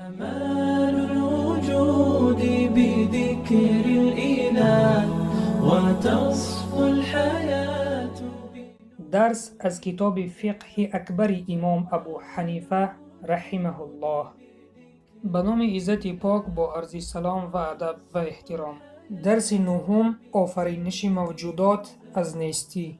جمال الوجود بذكر الإله وتصفو الحياة. درس از کتاب فقه اکبر امام ابو حنیفه رحمه الله. به نام عزت پاک با عرض سلام و ادب و احترام. درس نهم: آفرینش موجودات از نیستی.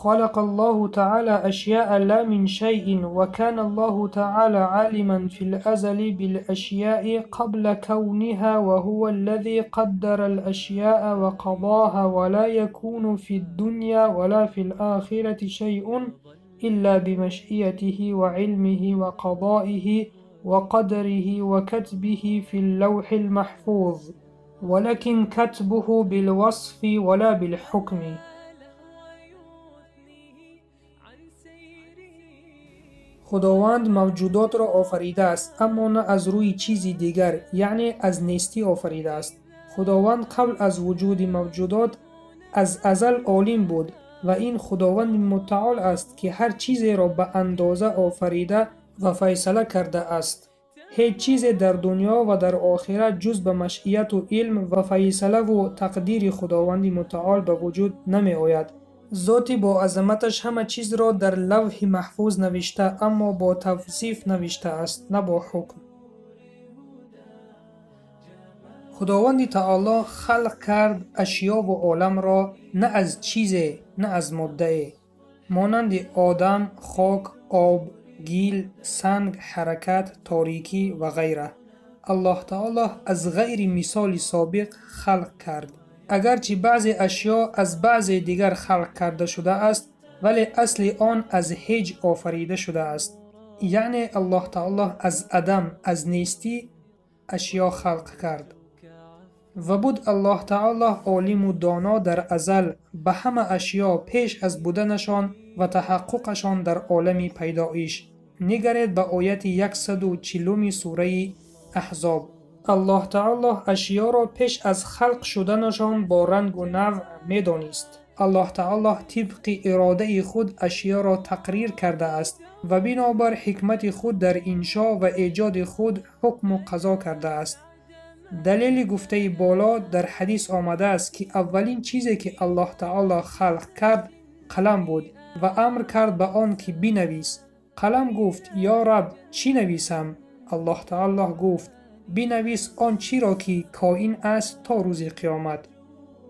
خلق الله تعالى أشياء لا من شيء، وكان الله تعالى عالما في الأزل بالأشياء قبل كونها، وهو الذي قدر الأشياء وقضاها، ولا يكون في الدنيا ولا في الآخرة شيء إلا بمشيئته وعلمه وقضائه وقدره وكتبه في اللوح المحفوظ، ولكن كتبه بالوصف ولا بالحكم. خداوند موجودات را آفریده است، اما نه از روی چیزی دیگر، یعنی از نیستی آفریده است. خداوند قبل از وجود موجودات از ازل عالم بود و این خداوند متعال است که هر چیزی را به اندازه آفریده و فیصله کرده است. هیچ چیزی در دنیا و در آخرت جز به مشیت و علم و فیصله و تقدیر خداوند متعال به وجود نمی آید. ذات با عظمتش همه چیز را در لوح محفوظ نوشته، اما با توصیف نوشته است، نه با حکم. خداوند تعالی خلق کرد اشیا و عالم را نه از چیزی، نه از ماده، مانند آدم، خاک، آب، گیل، سنگ، حرکت، تاریکی و غیره. الله تعالی از غیر مثال سابق خلق کرد. اگرچه بعضی اشیا از بعضی دیگر خلق کرده شده است، ولی اصل آن از هیچ آفریده شده است. یعنی الله تعالی از عدم، از نیستی اشیا خلق کرد. و بود الله تعالی عالم و دانا در ازل به همه اشیا پیش از بودنشان و تحققشان در عالم پیدایش. نگرید به آیت 140 سوره احزاب. الله تعالی اشیا را پیش از خلق شدنشان با رنگ و نوع میدانست. الله تعالی طبق اراده خود اشیا را تقریر کرده است و بنابر حکمت خود در انشاء و ایجاد خود حکم و قضا کرده است. دلیل گفته بالا در حدیث آمده است که اولین چیزی که الله تعالی خلق کرد قلم بود و امر کرد به آن که بنویس. قلم گفت: یا رب، چی نویسم؟ الله تعالی گفت: بنویس آن چی را که کائن است تا روز قیامت.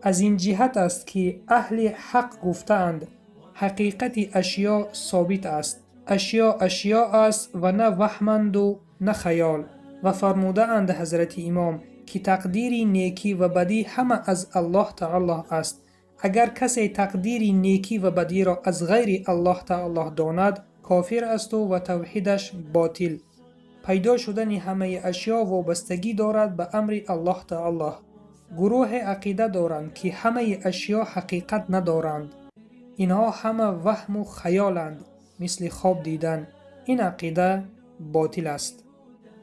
از این جهت است که اهل حق گفتند حقیقت اشیا ثابت است. اشیا اشیا است و نه وهمند و نه خیال. و فرموده اند حضرت امام که تقدیر نیکی و بدی همه از الله تعالی است. اگر کسی تقدیر نیکی و بدی را از غیر الله تعالی داند، کافر است و توحیدش باطل. پیدا شدن همه اشیا وابستگی دارد به امر الله تعالی. گروه عقیده دارند که همه اشیا حقیقت ندارند، اینها همه وهم و خیالند، مثل خواب دیدن. این عقیده باطل است.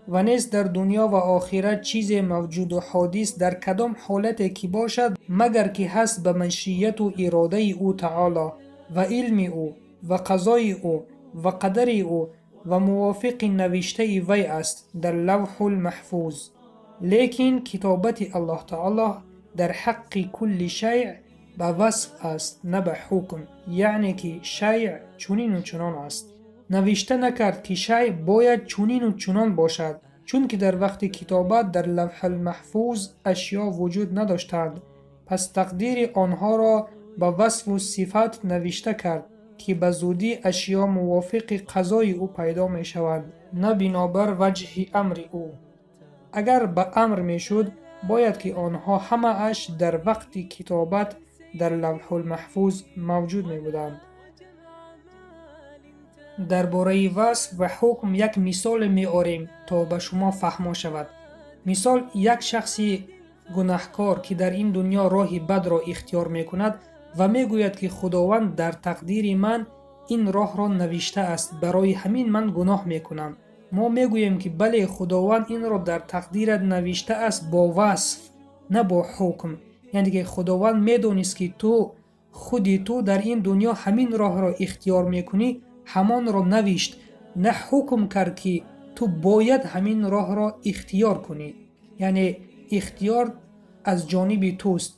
و نیست در دنیا و آخرت چیز موجود و حادث در کدام حالت که باشد مگر که هست به مشیت و اراده او تعالی و علم او و قضای او و قدر او و موافق نوشته وی است در لوح المحفوظ. لیکن کتابت الله تعالی در حق کل شیء به وصف است، نه به حکم، یعنی که شیء چنین و چنان است. نوشته نکرد که شیء باید چنین و چنان باشد، چون که در وقت کتابت در لوح المحفوظ اشیا وجود نداشتند. پس تقدیر آنها را به وصف و صفت نوشته کرد که به زودی اشیا موافق قضای او پیدا می شوند، نه بنابر وجه امر او. اگر به امر می شد، باید که آنها همه اش در وقت کتابت در لوح المحفوظ موجود می بودند. درباره وصف و حکم یک مثال می آریم تا به شما فهما شود. مثال: یک شخص گناهکار که در این دنیا راه بد را اختیار می کند و می گوید که خداوند در تقدیر من این راه را نوشته است، برای همین من گناه می کنم. ما می گوییم که بله، خداوند این را در تقدیرت نوشته است با وصف، نه با حکم. یعنی که خداوند می دانست که تو худи ту дар ин дунё ҳамин роҳро ихтиёр мекунӣ, ҳамонро навишт, на ҳукм кард ки ту бояд ҳамин роҳро ихтиёр кунӣ. Яъне ихтиёр аз ҷониби туст.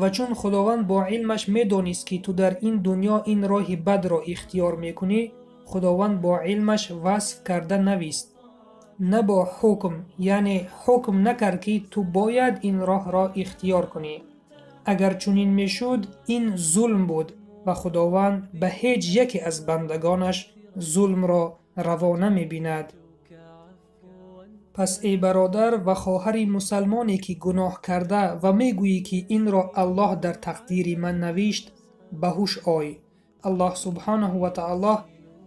Ва чун Худованд бо илмаш медонист, ки ту дар ин дунё ин роҳи бадро ихтиёр мекунӣ, Худованд бо илмаш васф карда навист, на бо ҳукм, яъне ҳукм накард, ки ту бояд ин роҳро ихтиёр кунӣ. Агар чунин мешуд, ин зулм буд ва Худованд ба ҳеҷ яке аз бандагонаш зулмро раво намебинад. Пас эй бародар ва хоҳари мусалмоне, ки гуноҳ карда ва мегӯӣ, ки инро Аллоҳ дар тақдири ман навишт, ба ҳуш ой. Аллоҳ субҳонаҳу ва таоло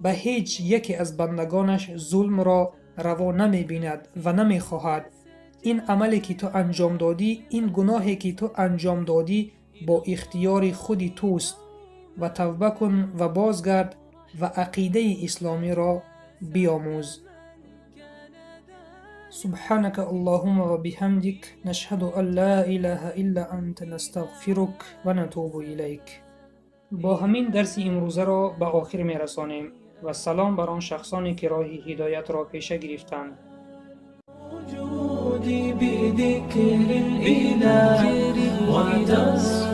ба ҳеҷ яке аз бандагонаш зулмро раво намебинад ва намехоҳад. Ин амале, ки ту анҷом додӣ, ин гуноҳе, ки ту анҷом додӣ, бо ихтиёри худи туст ва тавба кун ва бозгард ва ақидаи исломиро биомӯз. سبحانك اللهم وبحمدك نشهد أن لا إله إلا أنت نستغفرك ونتوب إليك. با ҳамин дарси имрӯзаро ба охир мерасонем ва салом бар он шахсоне, ки роҳи ҳидоятро пеша гирифтанд. وجودي بذكر الإله وتصفو